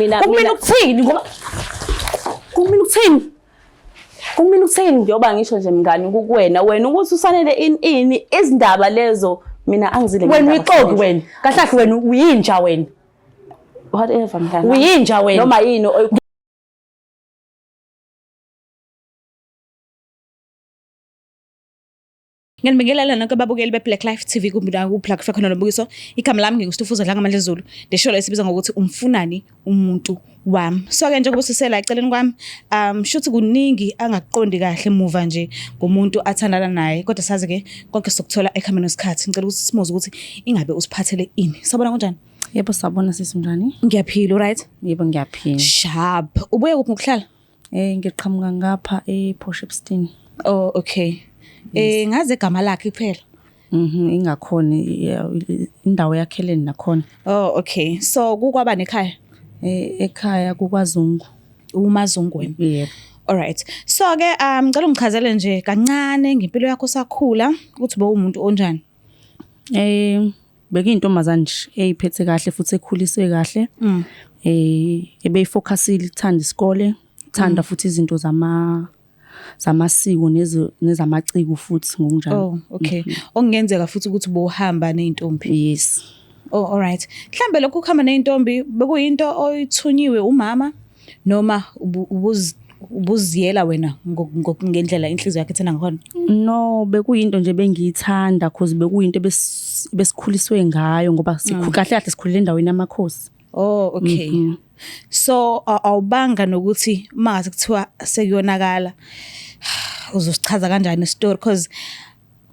Mina Kumina ukuthini ngoba kumina ukuthini? Kumina ukuthini? Njengoba ngisho nje mngani kukuwena wena ukuthi usanele ini ini izindaba lezo mina angizile Wena uyixoki wena. Kahle kahle wena uyinja wena. Whatever mngani. Uyinja wena. Noma yini Ngiyanibingelela nonke ababukeli be-Black Life TV kumbe la kuphi la kufika khona lo mbukiso. Igama lami nginguStufuza Dlangamandla Zulu. Le show la esibiza ngokuthi umfunani umuntu wami. So-ke njengoba usisela eceleni kwami, shuthi kuningi angakuqondi kahle muva nje ngomuntu athandana naye. Kodwa sazi-ke konke sokuthola ekuhambeni kwesikhathi. Ngicela ukuthi simuze ukuthi ingabe usiphathele ini. Sawubona kunjani? Yebo sawubona sisi unjani? Ngiyaphila, uright? Yebo ngiyaphila. Sharp. Ubuye kuphi ngokuhlala? Ngiqhamuka ngapha ePort Shepstone. Oh okay. Ngazi igama lakhe kuphela. Ingakhona indawo yakheleni nakhona. Oh okay. So kukwaba nekhaya? Ekhaya kukwaZungu. UMaZungu wena. Yebo. All right. So ke ngicela ungichazele nje kancane ngempilo yakho sakhula ukuthi bowumuntu onjani. Bekuyintombazane nje eyiphethe kahle futhi ekhuliswe kahle. Ebeyifocusile ithanda isikole, ithanda futhi izinto zamasiko nezamaciko futhi ngokunjalo. Oh, okay. Okungenzeka futhi ukuthi bowuhamba nezintombi. Yes. Oh, all right. Mhlambe lokhu kuhamba nezintombi bekuyinto oyithunyiwe umama noma ubuziyela wena ngendlela inhliziyo yakho ethanda ngakhona? No, bekuyinto nje bengiyithanda cause bekuyinto besikhuliswe ngayo ngoba kahle kahle sikhulele endaweni yamakhosi. Oh, okay. So awubanga nokuthi mangase kuthiwa sekuyonakala uzosichaza kanjani isitori cause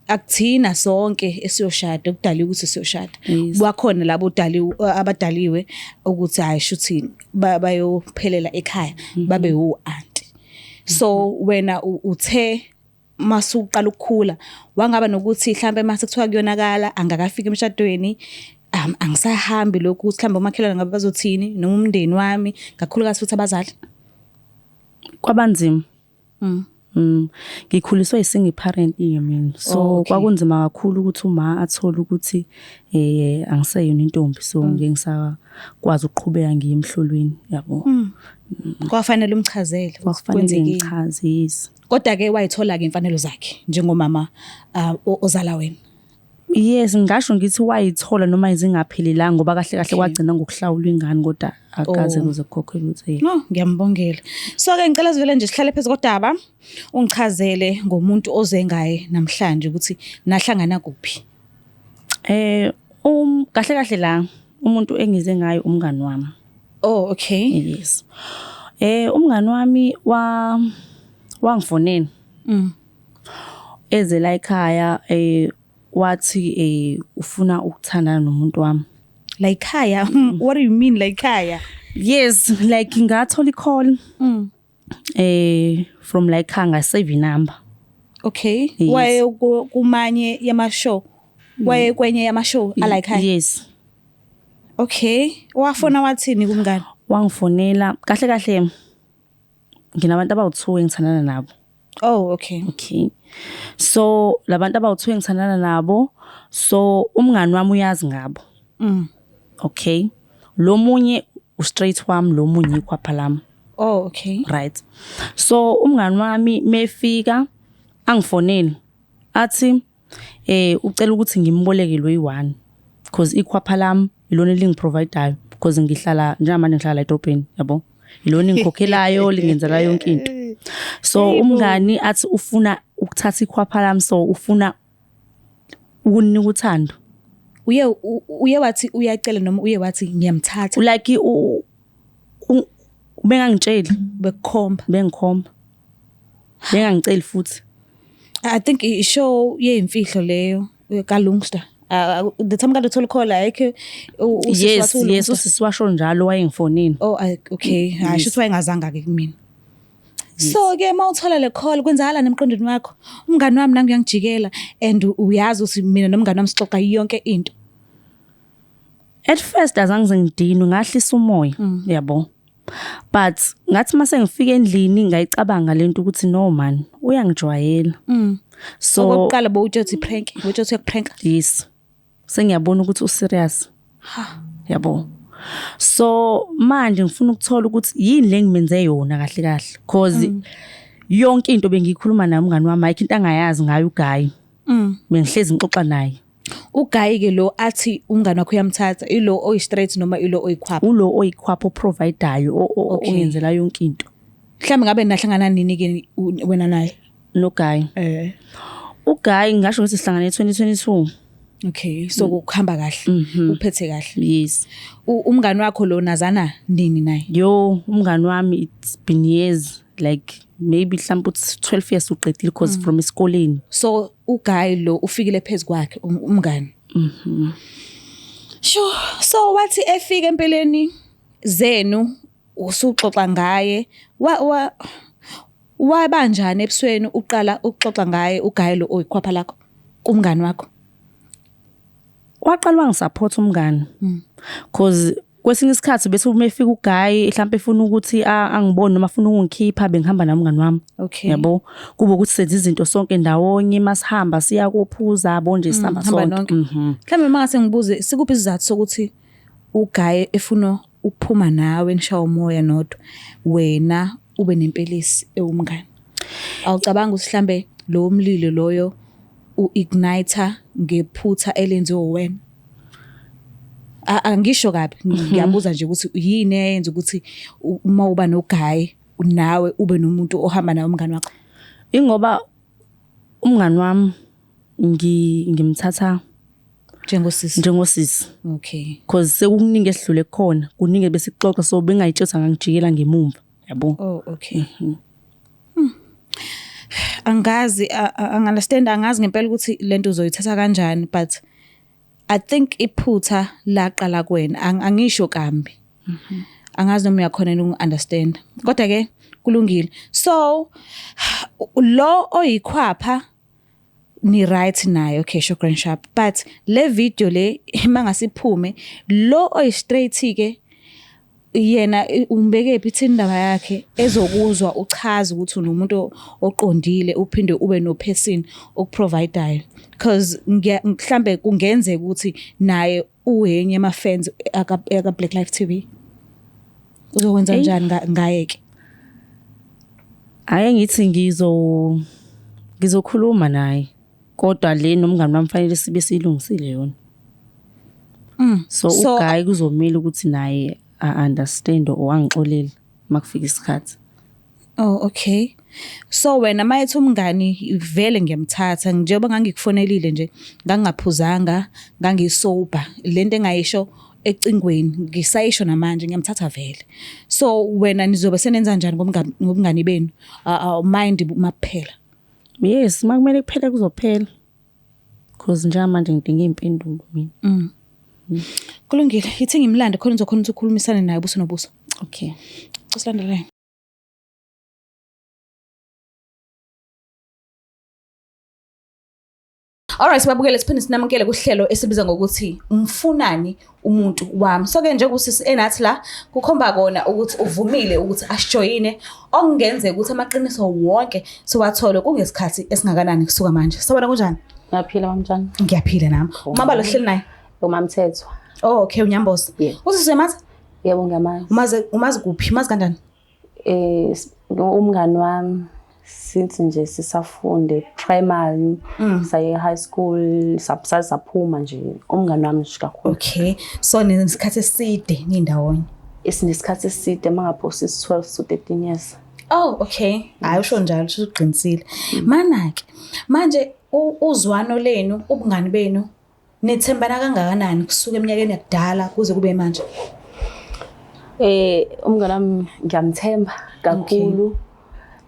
akuthina sonke esiyoshada okudaliwe ukuthi siyoshada. Kwakhona labo abadaliwe ukuthi hayi shuthi bayophelela ekhaya babe u-auntie. So wena uthe masuqala ukukhula wangaba nokuthi mhlambe mase kuthiwa kuyonakala angakafiki emshadweni angisahambi lokhu ukuthi mhlambe umakhelwane ngabe bazothini noma umndeni wami kakhulukazi futhi abazali. Kwabanzima. Ngikhuliswe i-single parent mina. So kwakunzima kakhulu ukuthi uma athole ukuthi angiseyona intombi so ngeke ngisakwazi ukuqhubeka ngiye emhlolweni yabo. Kwafanele umchazele Kwakufanele ngichaze, yes. Kodwa ke wayithola ke imfanelo zakhe njengomama ozala wena. Yes, ngingasho ngithi wayithola noma izingaphelelanga ngoba kahle kahle kwagcina ngokuhlawulwa ingane kodwa akaze kuze kukhokhelwe ukuthi. No, ngiyambongela. So ke ngicela sivele nje sihlale phezu kodaba ungichazele ngomuntu oze ngaye namhlanje ukuthi nahlangana kuphi. Kahle kahle la umuntu engize ngaye umngani wami. Oh, okay. Yes. Umngani wami wangifonela. Eze la ekhaya wathi ufuna ukuthandana nomuntu wami. La ekhaya? What do you mean la ekhaya? Yes, like ngathola i-call. From la ekhaya ngasave inumber. Okay. Yes. Waye kumanye yama show. Waye kwenye yama show ala ekhaya. Yes. Okay. Wafona wathini kumngani? Wangifonela kahle kahle nginabantu abawu2 engithandana nabo. Oh, okay. Okay. So labantu abawu2 engithandana nabo, so umngani wami uyazi ngabo. Okay. Lo munye u straight wami, lo munye ikhwapha lami. Oh, okay. Right. So umngani wami mefika angifonele athi ucela ukuthi ngimboleke lo yi1 because ikhwapha lami ilona elingiprovideayo because ngihlala njengamanje ngihlala edrobheni yabo. Ilona engikhokhelayo lingenzela yonke into. So umngani athi ufuna ukuthatha ikhwapha lami so ufuna ukunika uthando. Uye wathi uyacela noma uye wathi ngiyamthatha? Like ubengangitsheli. Bekukhomba. Bengikhomba. Bengangiceli futhi. I think i-show yeyimfihlo leyo kaLungster. The time kade uthola call ayikho usisi Yes, wathi uLungster. yes, usisi washo njalo wayengifonini. Oh, okay. Hayi, shuthi wayengazanga ke kumina. So ke mawuthola le call kwenzakalani emqondweni wakho? Umngani wami nangu uyangijikela and uyazi ukuthi mina nomngani wami sixoxa yonke into. At first azange ngidinwe ngahlisa umoya, yabo. But ngathi mase ngifika endlini ngayicabanga lento ukuthi no man, uyangijwayela. So okokuqala bowutsho prank, bowutsho uyakuprank. Yes. Sengiyabona ukuthi u serious. Ha. Yabo. So manje ngifuna ukuthola ukuthi yini le ngimenze yona kahle kahle, cause yonke into bengiyikhuluma naye umngani wami, ayikho into angayazi ngayo uGayi. Bengihlezi ngixoxa naye. UGayi ke lo athi umngani wakho uyamthatha, ilo oyi straight noma ilo oyikhwapha? Ulo oyikhwapha, oprovidayo, ongenzela yonke into. Mhlawumbe ngabe nahlangana nini ke wena naye? NoGayi? Eh. UGayi ngisho ukuthi sihlangane 2022. Okay, so kuhamba kahle, uphethe kahle? Yes. Umngani wakho lo nazana nini naye? Yo, umngani wami, it's been years, like maybe mhlawumbe uthi 12 years uqedile, because from esikoleni. So uGuy lo ufikile phezu kwakhe umngani. Sure. So wathi efika empeleni zenu usuxoxa ngaye, wa wa wabanjani ebusweni uqala ukuxoxa ngaye uGuy lo oyikhwapha lakho kumngani wakho? Waqala wangisupport umngani, cause kwesinye isikhathi bese uma efika uGuy mhlawumbe efuna ukuthi angibone noma afuna ukungikhipha, bengihamba nomngani wami. Yabo, kube ukuthi senza izinto sonke ndawonye, masihamba siya kophuza, yabo nje, sihamba Hamba sonke. nonke. Mhlawumbe mangase ngibuze, sikuphi isizathu sokuthi uGuy efuna ukuphuma nawe nishaya umoya nodwa, wena ube nempelesi ewumngani? Awucabanga ukuthi mhlambe lo mlilo loyo uigniter ngephutha elenziwe wena? Angisho kabi, ngiyabuza nje ukuthi yini eyenza ukuthi uma uba noGuy nawe ube nomuntu ohamba naye, umngani wakho? Ingoba umngani wami ngimthatha njengosisi. Njengosisi. Cause sekukuningi esidlule khona, kuningi besikuxoxa, so bengayitshela ngangijikela ngemumva, yabo. Oh, okay. Angazi, angi-understand, angazi ngempela ukuthi lento uzoyithatha kanjani, but I think iphutha laqala kuwena. Angisho kambi. Angazi noma uyakhona yini uku-understand. Kodwa ke kulungile. So lo oyikhwapha ni right naye, okay, sure, grand sharp, but le video le mangasiphume, lo oyi straight ke yena umbeke phi, ithini indaba yakhe ezokuzwa uchaza ukuthi unomuntu oqondile, uphinde ube no person okuprovidayo, because mhlambe kungenzeka ukuthi naye uwenye ama fans aka Black Life TV, uzokwenza njani ngaye ke? Ake ngithi ngizokhuluma naye, kodwa le nomngani wami fanele sibe siyilungisile yona. So uGuy kuzomela ukuthi naye a-understand or angixolele makufika isikhathi. Oh, okay. So wena mayethi umngani vele ngiyamthatha, njengoba ngangikufonelile nje, ngangingaphuzanga, ngangisober. Lento engayisho ecingweni ngisayisho namanje, ngiyamthatha vele. So wena nizobe senenza njani ngobungani benu? Mind makuphela? Yes, makumele kuphele kuzophela. Cause njengamanje ngidinga iy'mpendulo mina. Kulungile, ithi ngimlande khona uzokhona ukuthi ukhulumisane naye buso nobuso. Okay. Silandelane. Alright, sibabukele, siphinde sinamukele kuhlelo esibiza ngokuthi Umfunani Umuntu Wami. So ke njengoba usisi enathi la, kukhomba kona ukuthi uvumile ukuthi asijoyine, okungenzeka ukuthi amaqiniso wonke siwathole kungesikhathi esingakanani kusuka manje. Sawubona, kunjani? Ngiyaphila, mamtshana. Ngiyaphila nami. Umama lo hleli naye? UMamthethwa. Oh, okay, uNyamboza. Yeah. Usisi uyamazi? Yebo, ngiyamazi. Umazi kuphi? Umazi kanjani? Umngani wami since nje sisafunde primary, saye high school, saphuma nje, umngani wami nje kakhulu. Okay. So nesikhathi eside nindawonye. Isinesikhathi eside, mangaphosi 12 to 13 years. Oh, okay. Hayi, usho njalo, usho uqinisile. Mana ke manje uzwano lenu, ubungani benu, nithembana kangakanani kusuka eminyakeni yakudala kuze kube manje? Umngani wami ngiyamthemba kakhulu.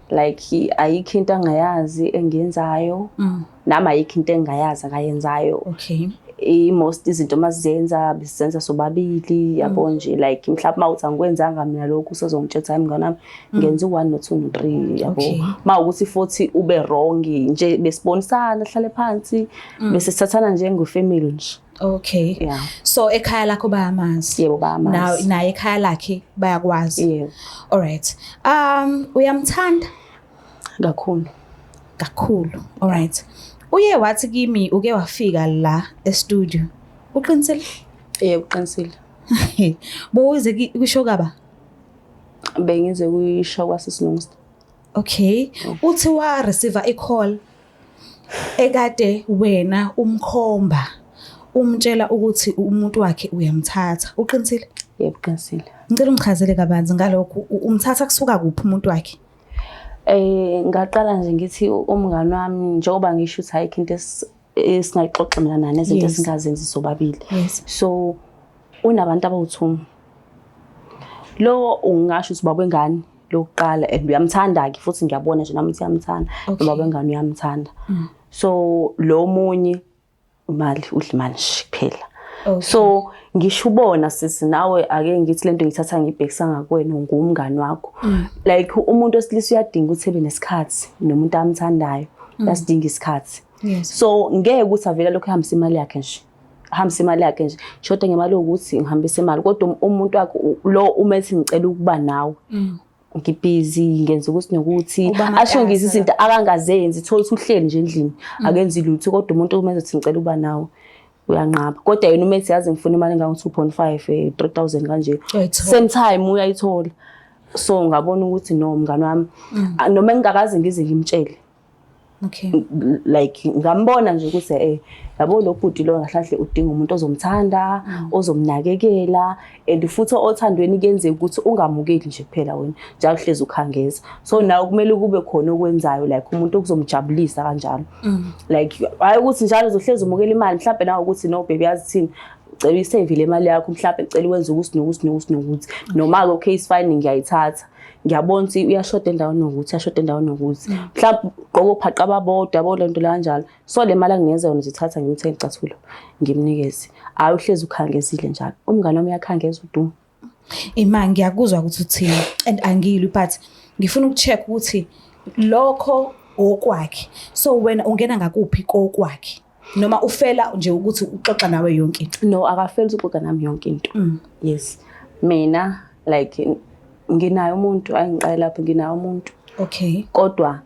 Like ayikho into angayazi engiyenzayo. Nami ayikho into engingayazi akayenzayo. I-most izinto masizenza besizenza sobabili, yabo nje, like mhlawumbe mawuthi angikwenzanga mina lokhu, usezongitshela, hayi mngani wami, ngenza u-1 no-2 no-3, yabo. Mawukuthi futhi ube wrong nje, besibonisana, hlale phansi, bese sithathana njengofamily nje. Yeah. So ekhaya lakho bayamazi? Yebo, bayamazi. Naye ekhaya lakhe bayakwazi? Yebo. Alright. Uyamthanda? Kakhulu. Kakhulu. Alright. Uye wathi kimi uke wafika la e studio. Uqinisile? Yebo, uqinisile. Bowuze kwisho kaba? Bengize kwisho kwasisilungisa. Okay. Uthi wa receive i call ekade wena umkhomba umtshela ukuthi umuntu wakhe uyamthatha. Uqinisile? Yebo, qinisile. Ngicela ungichazele kabanzi ngalokho. Umthatha kusuka kuphi umuntu wakhe? Ngaqala nje ngithi umngani wami, njengoba ngisho ukuthi ayikho into esingayixoxa mina naye, nezinto esingazenzi sobabili. So unabantu abawu-2. Lo ungasho ukuthi ubaba wengane lokuqala, and uyamthanda-ke futhi, ngiyabona nje nami ukuthi uyamthanda. Ubaba wengane uyamthanda. So lo munye imali, udla imali nje kuphela. So ngisho ubona sisi, nawe ake ngithi lento ngithatha ngibhekisa ngakuwena, ngumngani wakho. Like umuntu wesilisa uyadinga ukuthi ebe nesikhathi nomuntu amthandayo, uyasidinga isikhathi. So ngeke ukuthi avele lokho ehambisa imali yakhe nje. Ahambise imali yakhe nje. Shoda ngemali ukuthi ngihambise imali, kodwa umuntu wakhe lo uma ethi ngicela ukuba nawe. Ngibhizi ngenza ukuthi nokuthi asho ngithi izinto akangazenzi, thola ukuthi uhleli nje endlini akenzi lutho, kodwa umuntu uma ezothi ngicela ukuba nawe uyanqaba. Kodwa yena uma ethi yazi ngifuna imali engango 2.5, 3000 kanje, same time uyayithola. So ngabona ukuthi no, mngani wami, noma engingakaze ngize ngimtshele. Like ngambona nje ukuthi yabo lo bhuti lo ngahlahle udinga umuntu ozomthanda, ozomnakekela, and futhi othandweni kuyenzeka ukuthi ungamukeli nje kuphela wena, njalo uhlezi ukhangeza. So nawe kumele kube khona okwenzayo, like umuntu okuzomjabulisa kanjalo. Like hayi ukuthi njalo uzohlezi umukela imali, mhlawumbe nawe ukuthi no baby yazi thini, cela uyisave le mali yakho, mhlawumbe cela wenze ukuthi nokuthi nokuthi nokuthi. Noma ke okay is fine, ngiyayithatha. Ngiyabona ukuthi uyashoda endaweni nokuthi, uyashoda endaweni nokuthi. Mhlawumbe ugqoka ophaqa ababodwa, yabo le nto la kanjalo. So le mali anginikeza yona ngizothatha ngimthenge icathulo, ngimnikeze. Hhayi uhlezi ukhangezile njalo. Umngane wami uyakhangeza uDuma. Ima, ngiyakuzwa ukuthi uthini and angilwi, but ngifuna ukucheck ukuthi lokho okwakhe. So wena ungena ngakuphi kokwakhe? Noma ufela nje ukuthi uxoxa nawe yonke into? No, akafeli ukuthi uxoxa nami yonke into. Yes. Mina like nginaye umuntu, ayingiqale lapho, nginaye umuntu. Kodwa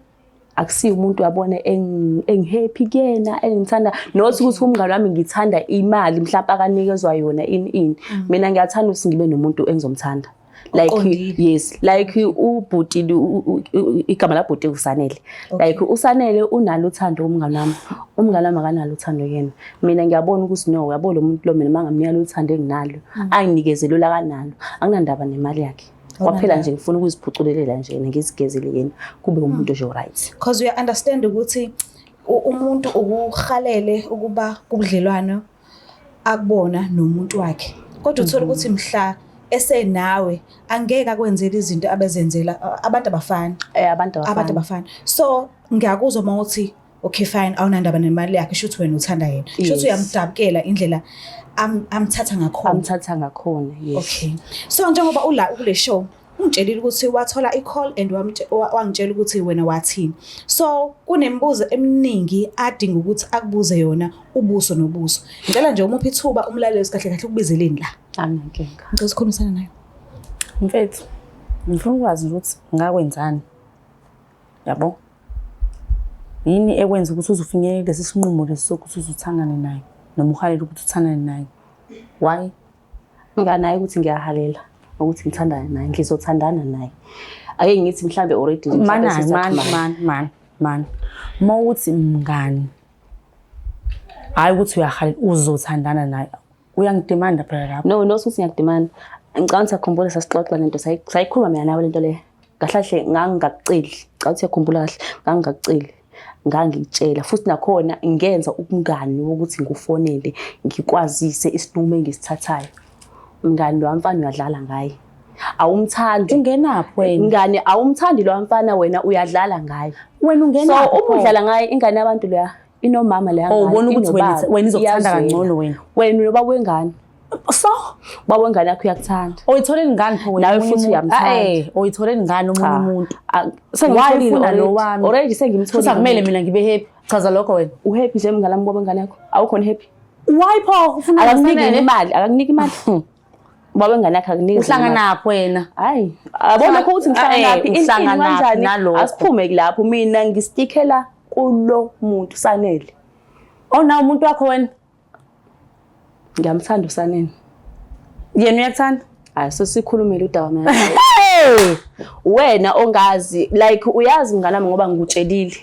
akusiyo umuntu uyabona engihappy kuyena, engithanda, not ukuthi umngane wami ngithanda imali mhlawumbe akanikezwa yona ini ini. Mina ngiyathanda ukuthi ngibe nomuntu engizomthanda. Like yes, like ubhuti, igama labhuti uSanele. Like uSanele unalo uthando umngane wami. Umngane wami akanalo uthando yena. Mina ngiyabona ukuthi no, uyabona lo muntu lo mina mangamnika lo uthando enginalo, anginikeze lo lakanalo. Anginandaba nemali yakhe. Kwaphela nje ngifuna ukuziphuculelela nje ngizigezele yena, kube umuntu nje right. Because you understand ukuthi umuntu ukuhalele ukuba kubudlelwano akubona nomuntu wakhe. Kodwa uthola ukuthi mhla esenawe angeke akwenzele izinto abezenzela abantu abafani. Abantu abafani. Abantu abafani. So ngiyakuzwa uma uthi okay fine, awunandaba nemali yakhe, shuthi wena uthanda yena. Shuthi uyamdabukela indlela amthatha ngakhona. Amthatha ngakhona, yes. Okay. So njengoba ula kule show ungitshelile ukuthi wathola i-call and wangitshela ukuthi wena wathini. So kunemibuzo eminingi adinga ukuthi akubuze yona ubuso nobuso. Ngicela nje umuphe ithuba umlaleli kahle kahle ukubizeleni la. Anginankinga. Ngicela sikhulumisane naye. Mfethu, ngifuna ukwazi ukuthi ngakwenzani. Yabo? Yini ekwenza ukuthi uzufinyelele lesi sinqumo lesi sokuthi uzuthandane naye noma uhalele ukuthi uthandane naye? Why? Nganaye ukuthi ngiyahalela ukuthi ngithandane naye, ngizothandana naye. Ake ngithi mhlambe already nje mhlambe Man sesaxhumana. man man man. Uma uthi mngani, hayi ukuthi uyahalela uzothandana naye. Uyangidemanda phela lapho. No, no, suthi ngiyakudemanda. Ngicabanga ukuthi akhumbule sasixoxa lento, sayikhuluma mina nawe lento le. Kahle kahle ngangingakuceli. Ngicabanga ukuthi uyakhumbula kahle, ngangingakuceli. Ngangikutshela futhi nakhona ngenza ubungani wokuthi ngikufonele ngikwazise isinqumo engisithathayo. Mngani lo mfana uyadlala ngaye. Awumthandi. Ungenaphi wena? Mngani awumthandi lo mfana, wena uyadlala ngaye. Wena ungenaphi? So uma udlala ngaye ingane yabantu leya inomama leya Oh, ngane, ubona ukuthi inobaba, wena izokuthanda iyazwela. kangcono wena. Wena unoba wengane. So Baba wengane yakho uyakuthanda. Oyitholeni ngani pho wena? Nawe omunye futhi umuntu? uyamthanda. Oyitholeni ngani omunye Cha. umuntu? Ah, sengimtholile Why ufuna lo already. wami? Already sengimtholile. Futhi akumele mina ngibe happy. Chaza lokho wena. Uhappy nje mngane wami baba wengane yakho? Awukho happy? Why pho ufuna Akakuniki ngifanele? imali, akakuniki imali. Baba wengane yakhe akuniki. Uhlanganaphi wena? Hayi, abona ukuthi ngihlanganaphi, Uhlanganaphi kanjani? nalokho? Asiphume kulapho, mina ngistikela kulo muntu Sanele. Oh, na umuntu wakho wena? Ngiyamthanda uSanele. Yena uyakuthanda? Hayi, sesikhulumile udaba mina. Hey! Wena ongazi, like uyazi mngani wami ngoba ngikutshelile.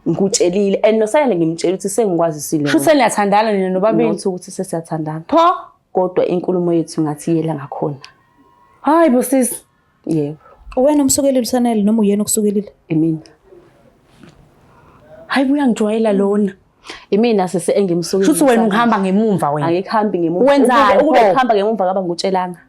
Ngikutshelile and noSanele ngimtshela ukuthi sengikwazisile. Shuthi seniyathandana nina nobabili. Not ukuthi sesiyathandana. Pho? Kodwa inkulumo yethu ngathi iyela ngakhona. Hayi bo sisi. Yebo, Wena umsukelile uSanele noma uyena okusukelile? imina. Hayi bo, uyangijwayela lona. Imina sese engimsukile. Shuthi wena uhamba ngemumva wena. Angikuhambi ngemuva. Wenzani Ukube pho? kuhamba ngemumva ngaba ngikutshelanga.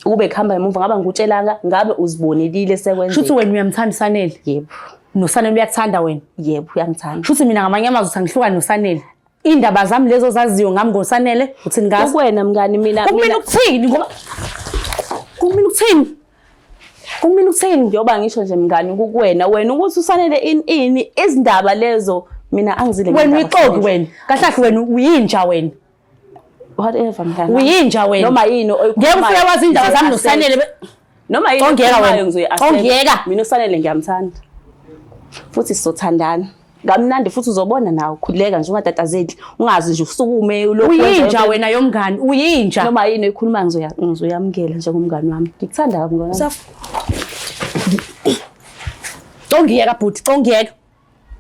Ukube kuhamba ngemumva ngaba ngikutshelanga, ngabe uzibonelile sekwenzeka. Shuthi wena uyamthanda uSanele. Yebo. NoSanele uyakuthanda wena. Yebo, uyangithanda. Shuthi mina ngamanye amazwi uthi angihlukane noSanele. Indaba zami lezo zaziyo ngami ngoSanele uthini ngazo? Kuwena mngani mina Kumina ukuthini ngoba kumina ukuthini? Kumina ukuthini? Njengoba ngisho nje mngani kukuwena wena ukuthi uSanele ini ini izindaba lezo mina angizile Wena ngendaba uyixoki Sanele. wena. Kahle kahle wena uyinja wena. Whatever mngani. Uyinja wena. Noma yini Ngeke oyikhulumayo, ufike wazi indaba zami ngizoyi-accept. noSanele. Noma yini Ongiyeka oyikhulumayo wena. ngizoyi-accept. Ongiyeka. Mina uSanele ngiyamthanda. Futhi sizothandana. Kamnandi futhi uzobona nawe, khululeka nje ungatatazeli, ungazi nje usukume ulokhu wenza Uyinja yonke- wena yomngani, uyinja. Noma yini oyikhulumayo ngizoyamukela njengomngani wami. Ngikuthanda kabi mngani wami. Ongiyeka bhuti, ongiyeka.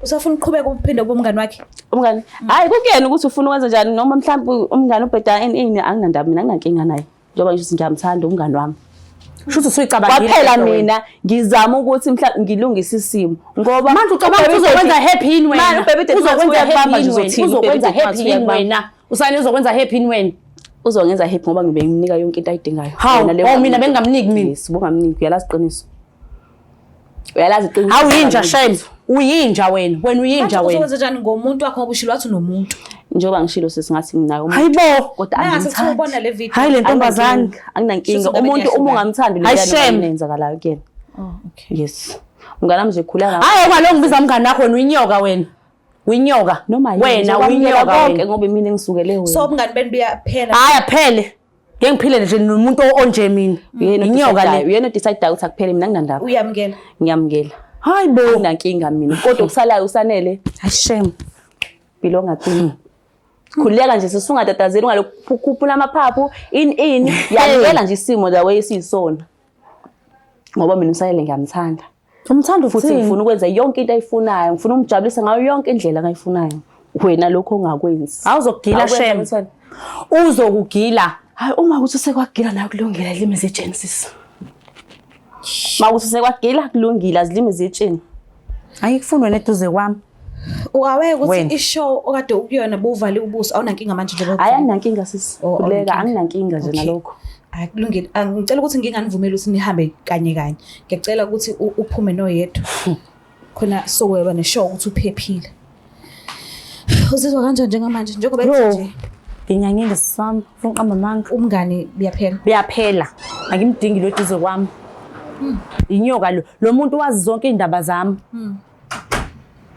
Usafuna ukuqhubeka uphinde ube umngani wakhe? Umngani, hayi kukuyena ukuthi ufuna ukwenza njani noma mhlawumbe umngani ubheda ini ini, anginandaba mina, anginankinga naye. Njengoba ngisho ukuthi ngiyamthanda umngani wami. Shuthi usuyicabangile. Kwaphela lento wena. mina ngizama ukuthi mhlawumbe ngilungise isimo ngoba Manje ucabanga ukuthi uzokwenza happy yini wena? Manje ubaby daddy Uzokwenza uyakubamba happy nje yini wena? uzothini? Uzokwenza Ubaby daddy happy yini uyakubamba. wena? Usane uzokwenza happy yini wena? Uzongenza happy ngoba ngibe ngimnika yonke into ayidingayo. Hawu, Wena leyo oh, mina ungamniki. bengingamniki mina. Yes, ubungamniki, uyalazi iqiniso. Uyalazi iqiniso. Hawu uyinja shame. Uyinja wena. Wena uyinja Manje wena. uzokwenza njani ngomuntu wakho ngoba ushilo wathi unomuntu? Njengoba ngishilo sesingathi nginayo umuntu. Hayibo. Kodwa Nangase kuthiwa angimthandi. ubona le video. Hayi le ntombazane. Anginankinga. Shuthi Umuntu ngabe uma ungamthandi Hayi, leyana shame. nenzakalayo kuyena. Oh, okay. Yes. Umngani wami nje khula kabi. Hayi kwalo ngibiza umngani wakho wena uyinyoka wena. Uyinyoka. Noma yini, Wena ngizokwamukela uyinyoka konke wena. ngoba mina ngisukele wena. So ubungani benu buyaphela. Hayi aphele. Ngeke ngiphile nje nomuntu onje mina. Uyena Inyoka odecidayo, le. uyena odecidayo ukuthi akuphele, mina anginandaba. Uyamukela. Ngiyamukela. Hayi bo. Anginankinga mina. Kodwa okusalayo uSanele Hayi shame. belong to. Khululeka nje sesungatatazeli ungalokhu khuphula amaphaphu ini ini, yamukela nje isimo the way esiyisona. Ngoba mina uSanele ngiyamthanda. Umthanda Futhi uthini? ngifuna ukwenza yonke into ayifunayo, ngifuna umjabulisa ngayo yonke indlela akayifunayo. Wena lokho ongakwenzi. Awuzokugila Awukwenza shame. ukuthi- Uzokugila. Hayi uma ukuthi usekwagila nayo kulungile alime zitsheni sisi. Uma ukuthi usekwagila kulungile azilime zitsheni. Angikufuni wena eduze kwami. Uaware ukuthi Wena. i-show okade ukuyona buvale ubuso awunankinga manje njengoba Hayi anginankinga sisi. Oh, Khululeka awunankinga. anginankinga nje Okay. nalokho. Hayi kulungile. Ngicela ukuthi nginganivumeli ukuthi nihambe kanye kanye. Ngiyacela ukuthi uphume noyedwa. Khona sokweba neshow ukuthi uphephile. Uzizwa kanjani njengamanje njengoba ethi Yo. nje Nginyanyile sisami, ufuna uqamba amanga. umngani buyaphela. Uyaphela. Angimdingi lo eduze kwami. Inyoka lo. Lo muntu wazi zonke indaba zami.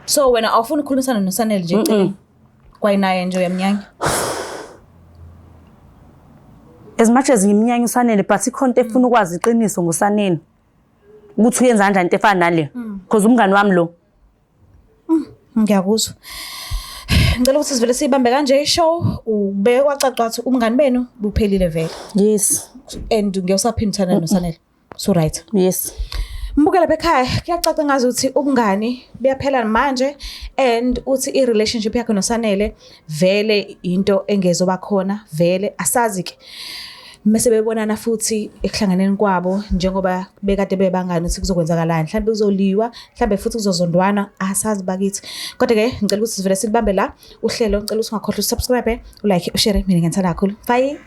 So wena awufuni ukukhulumisana noSanele nje eceleni? Kwayinaye nje uyamnyanya. As much as ngimnyanya uSanele but ikhona into efuna ukwazi iqiniso ngoSanele. Ukuthi uyenza kanjani into efana nale. Because umngani wami lo. Ngiyakuzwa. Ngicela ukuthi sivele siyibambe kanje i-show ubeke kwacaca wathi umngani benu buphelile vele. Yes. And ngiyosaphinda uthandana noSanele. So right. Yes. Mbukela lapha ekhaya kuyacaca ngazi ukuthi ubungani buyaphela manje and uthi i-relationship yakhe noSanele vele into engezoba khona vele asazi ke mase bebonana futhi ekuhlanganeni kwabo njengoba bekade bebangani ukuthi kuzokwenzakalani mhlawumbe kuzoliwa mhlawumbe futhi kuzozondwana asazi bakithi kodwa ke ngicela ukuthi sivele silibambe la uhlelo ngicela ukuthi ungakhohlwa usubscribe ulike ushare mina ngiyithanda kakhulu bye.